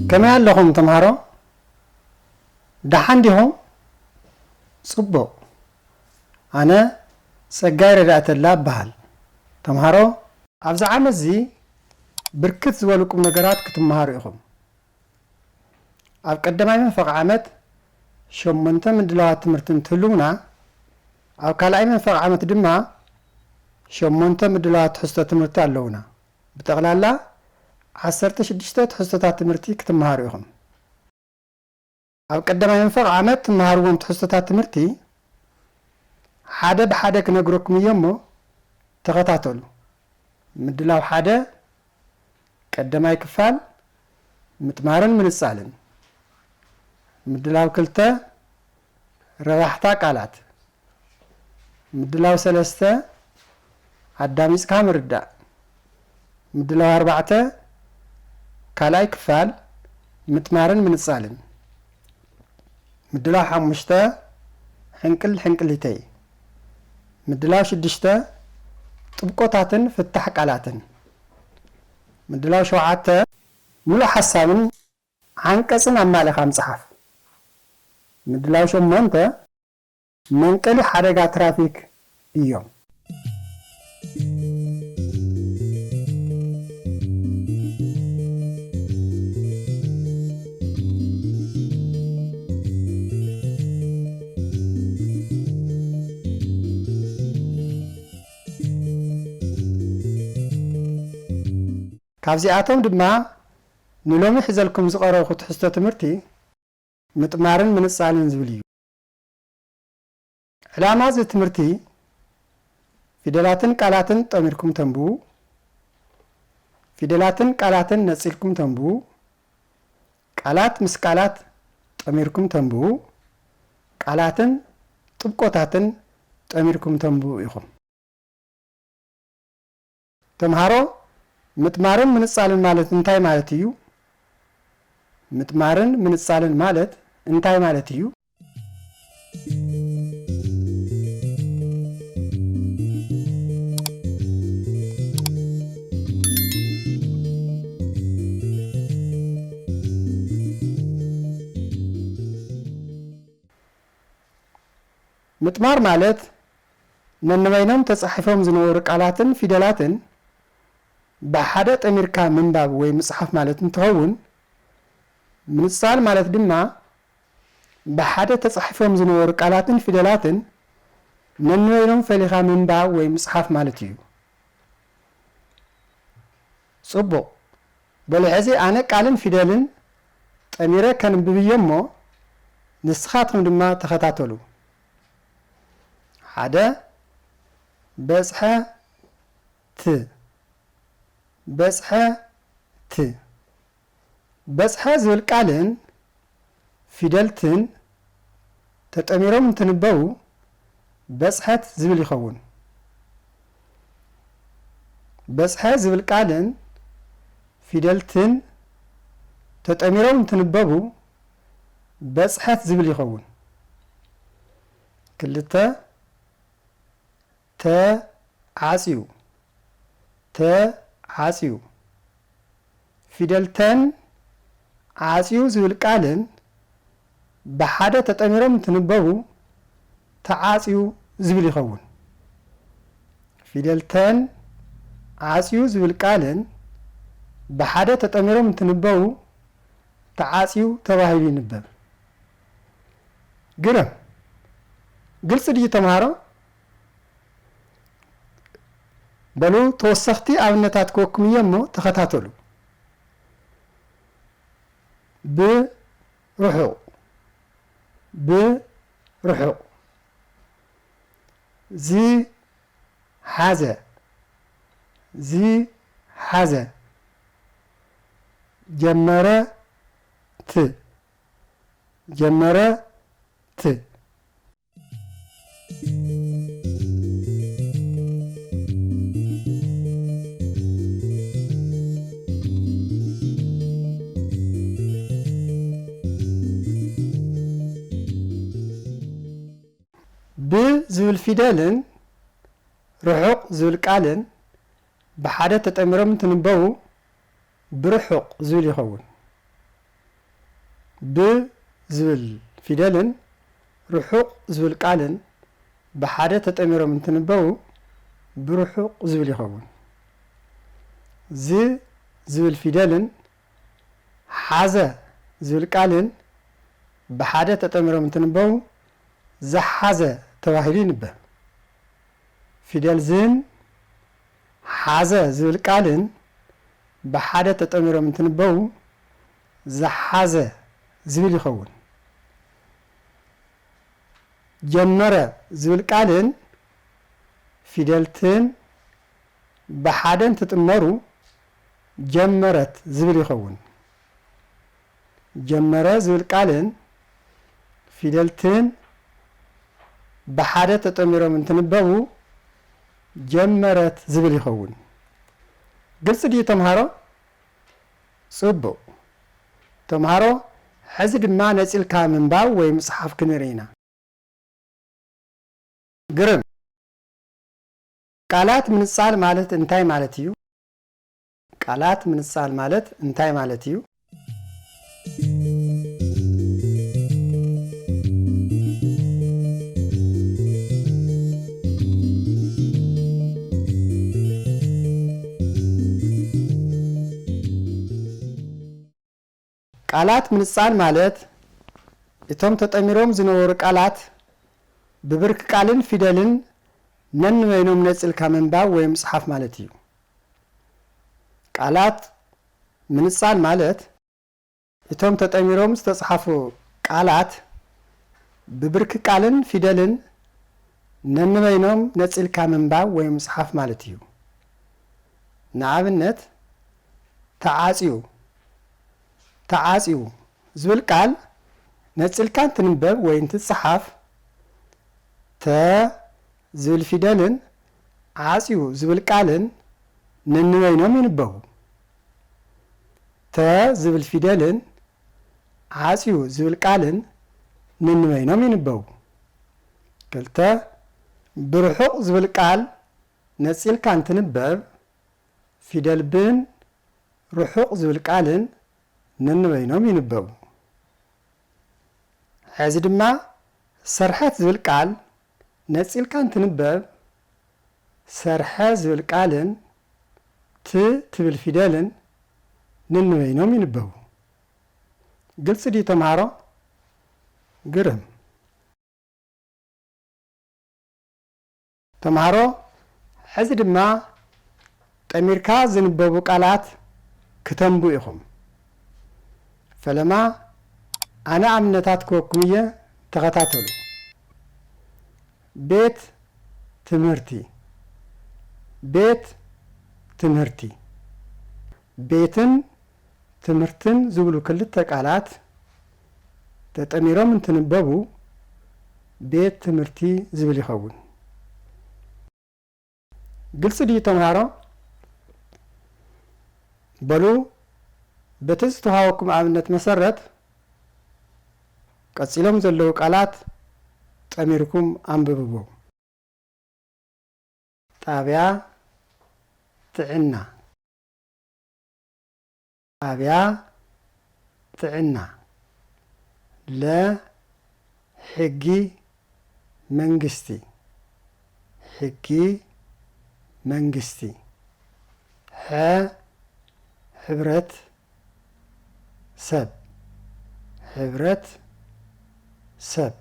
ከመይ ኣለኹም ተምሃሮ? ደሓን ዲኹም? ጽቡቕ። ኣነ ጸጋይ ረዳእተላ እበሃል። ተምሃሮ፣ ኣብዚ ዓመት እዚ ብርክት ዝበሉ ቁም ነገራት ክትመሃሩ ኢኹም። ኣብ ቀዳማይ መንፈቕ ዓመት ሸሞንተ ምድላዋት ትምህርቲ እንትህልዉና፣ ኣብ ካልኣይ መንፈቕ ዓመት ድማ ሸሞንተ ምድላዋት ትሕዝቶ ትምህርቲ ኣለዉና። ብጠቕላላ ዓሰርተ ሽዱሽተ ትሕዝቶታት ትምህርቲ ክትመሃሩ ኢኹም። ኣብ ቀዳማይ መንፈቕ ዓመት ትመሃርዎም ትሕዝቶታት ትምህርቲ ሓደ ብሓደ ክነግረኩም እየ እሞ ተኸታተሉ። ምድላው ሓደ፣ ቀዳማይ ክፋል፣ ምጥማርን ምንጻልን። ምድላው ክልተ፣ ረባሕታ ቃላት። ምድላው ሰለስተ፣ ኣዳሚጽካ ምርዳእ። ምድላው ኣርባዕተ፣ ካልኣይ ክፋል፣ ምጥማርን ምንጻልን። ምድላው ሓሙሽተ፣ ሕንቅል ሕንቅሊተይ። ምድላው ሽዱሽተ፣ ጥብቆታትን ፍታሕ ቃላትን። ምድላው ሸውዓተ፣ ምሉእ ሓሳብን ዓንቀጽን ኣማሊኻ ምጽሓፍ። ምድላው ሸሞንተ፣ መንቀሊ ሓደጋ ትራፊክ እዮም። ካብዚኣቶም ድማ ንሎሚ ሒዘልኩም ዝቐረብኩ ትሕዝቶ ትምህርቲ ምጥማርን ምንጻልን ዝብል እዩ። ዕላማ እዚ ትምህርቲ፣ ፊደላትን ቃላትን ጠሚርኩም ተንብቡ፣ ፊደላትን ቃላትን ነጺልኩም ተንብቡ፣ ቃላት ምስ ቃላት ጠሚርኩም ተንብቡ፣ ቃላትን ጥብቆታትን ጠሚርኩም ተንብቡ ኢኹም። ተምሃሮ፣ ምጥማርን ምንጻልን ማለት እንታይ ማለት እዩ? ምጥማርን ምንጻልን ማለት እንታይ ማለት እዩ? ምጥማር ማለት ነንበይኖም ተጻሒፎም ዝነበሩ ቃላትን ፊደላትን ብሓደ ጠሚርካ ምንባብ ወይ ምጽሓፍ ማለት እንትኸውን፣ ምንጻል ማለት ድማ ብሓደ ተጻሒፎም ዝነበሩ ቃላትን ፊደላትን ነንበይኖም ፈሊኻ ምንባብ ወይ ምጽሓፍ ማለት እዩ። ጽቡቕ። በሉ፣ ሕዚ ኣነ ቃልን ፊደልን ጠሚረ ከንብብ እየ እሞ፣ ንስኻትኩም ድማ ተኸታተሉ። ሓደ፣ በጽሐ፣ ት፣ በጽሐ፣ ት። በጽሐ ዝብል ቃልን ፊደል ትን ተጠሚሮም እንትንበቡ በጽሐት ዝብል ይኸውን። በጽሐ ዝብል ቃልን ፊደል ትን ተጠሚሮም እንትንበቡ በጽሐት ዝብል ይኸውን። ክልተ፣ ተዓጽዩ፣ ተዓጽዩ። ፊደል ተን ዓጽዩ ዝብል ቃልን ብሓደ ተጠሚሮም እንትንበቡ ተዓጽዩ ዝብል ይኸውን። ፊደል ተን ዓጽዩ ዝብል ቃልን ብሓደ ተጠሚሮም እንትንበቡ ተዓጽዩ ተባሂሉ ይንበብ። ግርም። ግልጺ ድዩ ተምሃሮ? በሉ፣ ተወሰኽቲ ኣብነታት ክወኩም እየ እሞ ተኸታተሉ። ብርሑቕ፣ ብርሑቕ። ዝሓዘ፣ ዝሓዘ። ጀመረ፣ ት፣ ጀመረ፣ ት። ዝብል ፊደልን ርሑቕ ዝብል ቃልን ብሓደ ተጠሚሮም እንትንበቡ ብርሑቕ ዝብል ይኸውን። ብ ዝብል ፊደልን ርሑቕ ዝብል ቃልን ብሓደ ተጠሚሮም እንትንበቡ ብርሑቕ ዝብል ይኸውን። ዝ ዝብል ፊደልን ሓዘ ዝብል ቃልን ብሓደ ተጠሚሮም እንትንበቡ ዝሓዘ ተባሂሉ ይንበብ። ፊደል ዝን ሓዘ ዝብል ቃልን ብሓደ ተጠሚሮም እንትንበቡ ዝሓዘ ዝብል ይኸውን። ጀመረ ዝብል ቃልን ፊደል ትን ብሓደ እንትጥመሩ ጀመረት ዝብል ይኸውን። ጀመረ ዝብል ቃልን ፊደል ትን ብሓደ ተጠሚሮም እንትንበቡ ጀመረት ዝብል ይኸውን። ግልፂ ድዩ ተምሃሮ? ፅቡቕ። ተምሃሮ፣ ሕዚ ድማ ነፂልካ ምንባብ ወይ ምፅሓፍ ክንርኢ ኢና። ግርም። ቃላት ምንጻል ማለት እንታይ ማለት እዩ? ቃላት ምንጻል ማለት እንታይ ማለት እዩ? ቃላት ምንጻል ማለት እቶም ተጠሚሮም ዝነበሩ ቃላት ብብርኪ ቃልን ፊደልን ነንበይኖም ነጺልካ ምንባብ ወይ ምጽሓፍ ማለት እዩ። ቃላት ምንጻል ማለት እቶም ተጠሚሮም ዝተጽሓፉ ቃላት ብብርኪ ቃልን ፊደልን ነንበይኖም ነጺልካ ምንባብ ወይ ምጽሓፍ ማለት እዩ። ንኣብነት፣ ተዓጽዩ፣ ተዓጽዩ ዝብል ቃል ነጺልካ እንትንበብ ወይ እንትጸሓፍ፣ ተ ዝብል ፊደልን ዓጽዩ ዝብል ቃልን ነንበይኖም ይንበቡ። ተ ዝብል ፊደልን ዓጽዩ ዝብል ቃልን ነንበይኖም ይንበቡ። ክልተ፣ ብርሑቕ ዝብል ቃል ነጺልካ እንትንበብ፣ ፊደል ብን ርሑቕ ዝብል ቃልን ነንበይኖም ይንበቡ። ሕዚ ድማ ሰርሐት ዝብል ቃል ነጺልካ እንትንበብ፣ ሰርሐ ዝብል ቃልን ት ትብል ፊደልን ነንበይኖም ይንበቡ። ግልጺ ድዩ ተምሃሮ? ግርም። ተምሃሮ፣ ሕዚ ድማ ጠሚርካ ዝንበቡ ቃላት ክተንቡ ኢኹም። ፈለማ ኣነ ኣብነታት ክወኩም እየ፣ ተኸታተሉ። ቤት ትምህርቲ፣ ቤት ትምህርቲ። ቤትን ትምህርትን ዝብሉ ክልተ ቃላት ተጠሚሮም እንትንበቡ ቤት ትምህርቲ ዝብል ይኸውን። ግልፂ ድዩ ተምሃሮ? በሉ፣ በቲ ዝተውሃበኩም ኣብነት መሰረት ቀፂሎም ዘለዉ ቃላት ጠሚርኩም ኣንብብዎም። ጣብያ ጥዕና። ጣብያ ጥዕና። ለ ሕጊ መንግስቲ። ሕጊ መንግስቲ። ሐ ሕብረት ሰብ። ሕብረት ሰብ።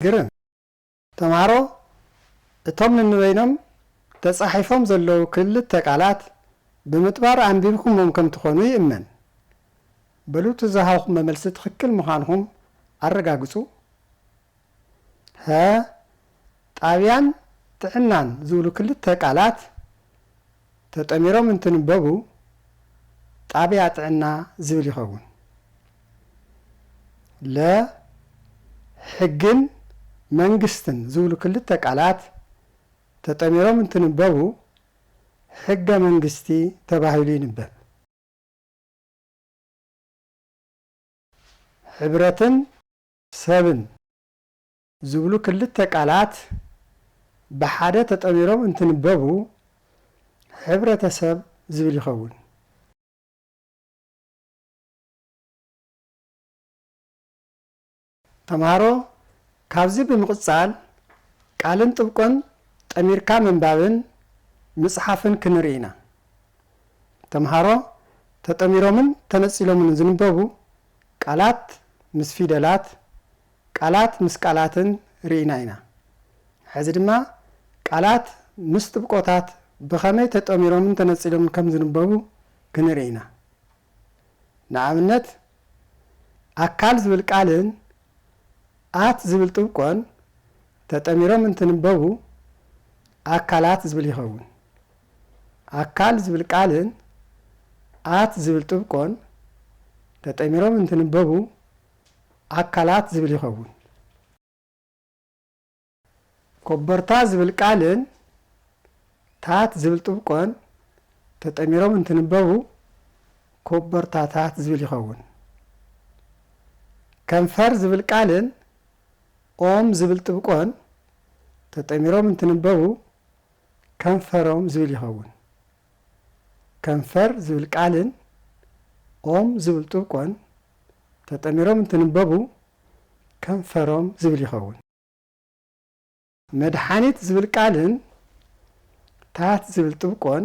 ግርም። ተምሃሮ፣ እቶም ነንበይኖም ተጻሒፎም ዘለዉ ክልተ ቃላት ብምጥባር ኣንቢብኩሞም ከም ትኾኑ ይእመን። በሉ፣ እቲ ዝሃብኹሞ መልሲ ትኽክል ምዃንኩም ኣረጋግጹ። ሀ፣ ጣብያን ጥዕናን ዝብሉ ክልተ ቃላት ተጠሚሮም እንትንበቡ ጣብያ ጥዕና ዝብል ይኸውን። ለ፣ ሕግን መንግስትን ዝብሉ ክልተ ቃላት ተጠሚሮም እንትንበቡ ሕገ መንግስቲ ተባሂሉ ይንበብ። ሕብረትን ሰብን ዝብሉ ክልተ ቃላት ብሓደ ተጠሚሮም እንትንበቡ ሕብረተሰብ ዝብል ይኸውን። ተምሃሮ፣ ካብዚ ብምቕጻል ቃልን ጥብቆን ጠሚርካ ምንባብን ምጽሓፍን ክንርኢ ኢና። ተምሃሮ፣ ተጠሚሮምን ተነጺሎምን ዝንበቡ ቃላት ምስ ፊደላት፣ ቃላት ምስ ቃላትን ርኢና ኢና። ሕዚ ድማ ቃላት ምስ ጥብቆታት ብኸመይ ተጠሚሮምን ተነጺሎምን ከም ዝንበቡ ክንርኢ ኢና። ንኣብነት፣ ኣካል ዝብል ቃልን ኣት ዝብል ጥብቆን ተጠሚሮም እንትንበቡ ኣካላት ዝብል ይኸውን። ኣካል ዝብል ቃልን ኣት ዝብል ጥብቆን ተጠሚሮም እንትንበቡ ኣካላት ዝብል ይኸውን። ኮቦርታ ዝብል ቃልን ታት ዝብል ጥብቆን ተጠሚሮም እንትንበቡ ኮቦርታታት ዝብል ይኸውን። ከንፈር ዝብል ቃልን ኦም ዝብል ጥብቆን ተጠሚሮም እንትንበቡ ከንፈሮም ዝብል ይኸውን። ከንፈር ዝብል ቃልን ኦም ዝብል ጥብቆን ተጠሚሮም እንትንበቡ ከንፈሮም ዝብል ይኸውን። መድሓኒት ዝብል ቃልን ታት ዝብል ጥብቆን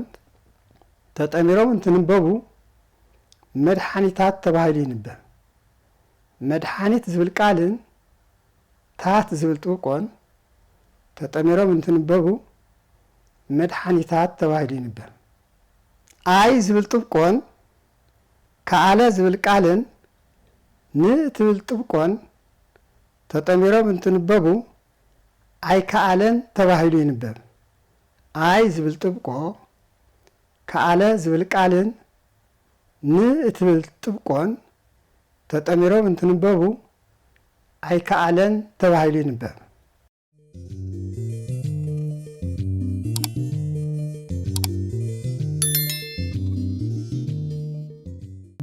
ተጠሚሮም እንትንበቡ መድሓኒታት ተባሂሉ ይንበብ። መድሓኒት ዝብል ቃልን ታት ዝብል ጥብቆን ተጠሚሮም እንትንበቡ መድሓኒታት ተባሂሉ ይንበብ። ኣይ ዝብል ጥብቆን ከኣለ ዝብል ቃልን ን ትብል ጥብቆን ተጠሚሮም እንትንበቡ ኣይከኣለን ተባሂሉ ይንበብ። ኣይ ዝብል ጥብቆ፣ ከኣለ ዝብል ቃልን ን እትብል ጥብቆን ተጠሚሮም እንትንበቡ ኣይከኣለን ተባሂሉ ይንበብ።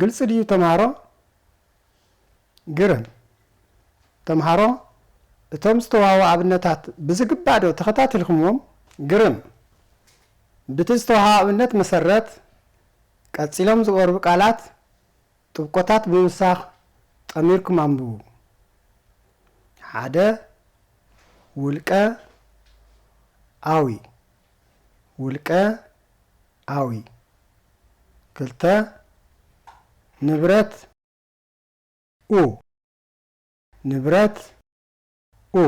ግልፂ ድዩ ተምሃሮ? ግርም። ተምሃሮ፣ እቶም ዝተዋህቡ ኣብነታት ብዝግባእ ዶ ተኸታቲልኩምዎም? ግርም። ብቲ ዝተዋህበ ኣብነት መሰረት፣ ቀጺሎም ዝቐርቡ ቃላት ጥብቆታት ብምውሳኽ ጠሚርኩም ኣንብቡ። ሓደ፣ ውልቀ ኣዊ። ውልቀ ኣዊ። ክልተ፣ ንብረት ኡ። ንብረት ኡ።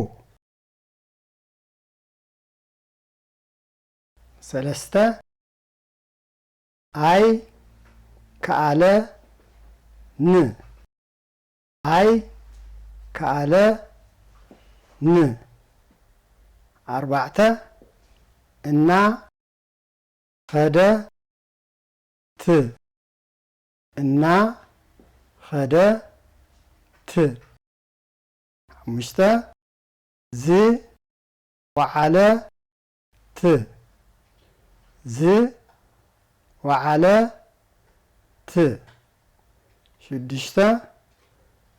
ሰለስተ፣ ኣይ ከኣለ ን። ኣይ ከኣለ ን። ኣርባዕተ፣ እና ኸደ ት። እና ኸደ ት። ሓሙሽተ፣ ዝ ወዓለ ት። ዝ ወዓለ ት። ሽዱሽተ፣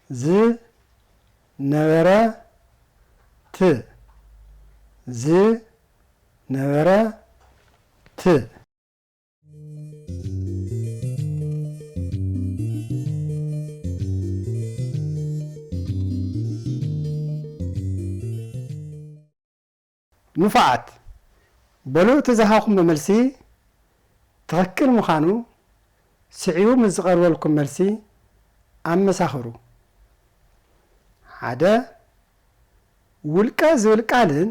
ዝ ነበረ ት። ዝ ነበረ ት። ንፉዓት፣ በሉ እቲ ዝሃኹሞ መልሲ ትኽክል ምዃኑ ስዒቡ ምስ ዝቐርበልኩም መልሲ ኣመሳኽሩ። ሓደ፣ ውልቀ ዝብል ቃልን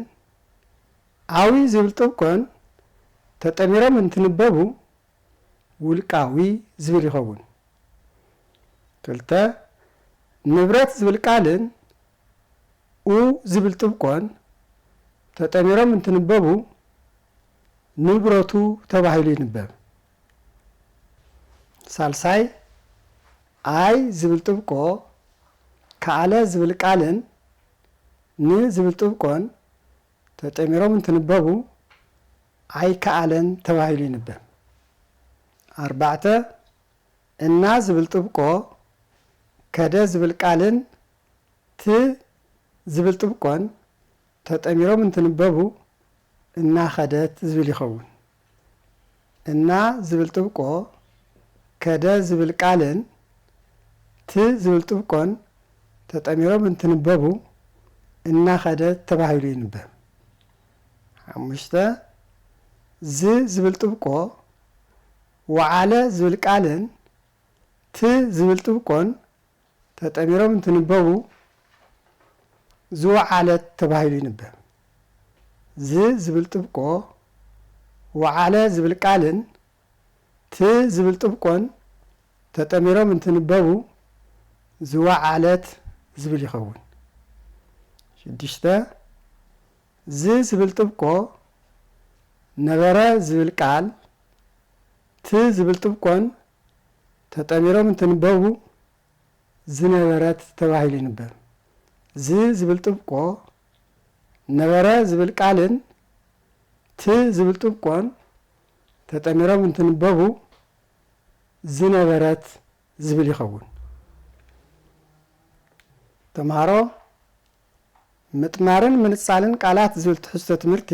ኣዊ ዝብል ጥብቆን ተጠሚሮም እንትንበቡ ውልቃዊ ዝብል ይኸውን። ክልተ፣ ንብረት ዝብል ቃልን ኡ ዝብል ጥብቆን ተጠሚሮም እንትንበቡ ንብረቱ ተባሂሉ ይንበብ። ሳልሳይ፣ ኣይ ዝብል ጥብቆ፣ ከኣለ ዝብል ቃልን ን ዝብል ጥብቆን ተጠሚሮም እንትንበቡ ኣይከኣለን ተባሂሉ ይንበብ። ኣርባዕተ፣ እና ዝብል ጥብቆ ከደ ዝብል ቃልን ት ዝብል ጥብቆን ተጠሚሮም እንትንበቡ እናኸደት ዝብል ይኸውን። እና ዝብል ጥብቆ ከደ ዝብል ቃልን ት ዝብል ጥብቆን ተጠሚሮም እንትንበቡ እናኸደት ተባሂሉ ይንበብ። ሓሙሽተ፣ ዝ ዝብል ጥብቆ ወዓለ ዝብል ቃልን ት ዝብል ጥብቆን ተጠሚሮም እንትንበቡ ዝወዓለት ተባሂሉ ይንበብ። ዝ ዝብል ጥብቆ ወዓለ ዝብል ቃልን ት ዝብል ጥብቆን ተጠሚሮም እንትንበቡ ዝወዓለት ዝብል ይኸውን። ሽዱሽተ፣ ዝ ዝብል ጥብቆ ነበረ ዝብል ቃል ት ዝብል ጥብቆን ተጠሚሮም እንትንበቡ ዝነበረት ተባሂሉ ይንበብ። ዝ ዝብል ጥብቆ ነበረ ዝብል ቃልን ት ዝብል ጥብቆን ተጠሚሮም እንትንበቡ ዝነበረት ዝብል ይኸውን። ተምሃሮ፣ ምጥማርን ምንጻልን ቃላት ዝብል ትሕዝቶ ትምህርቲ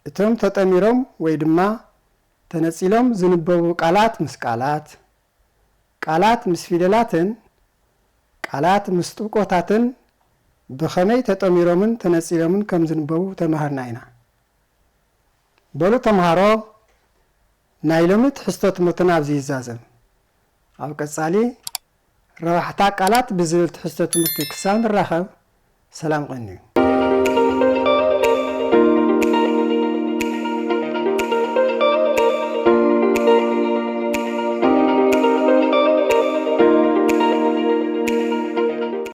እቶም ተጠሚሮም ወይ ድማ ተነጺሎም ዝንበቡ ቃላት ምስ ቃላት፣ ቃላት ምስ ፊደላትን ቃላት ምስ ጥብቆታትን ብኸመይ ተጠሚሮምን ተነጺሎምን ከም ዝንበቡ ተማሃርና ኢና። በሉ ተምሃሮ፣ ናይ ሎሚ ትሕዝቶ ትምህርትና ኣብዚ ይዛዘም። ኣብ ቀጻሊ ረባሕታ ቃላት ብዝብል ትሕዝቶ ትምህርቲ ክሳብ ንራኸብ ሰላም ቀንዩ።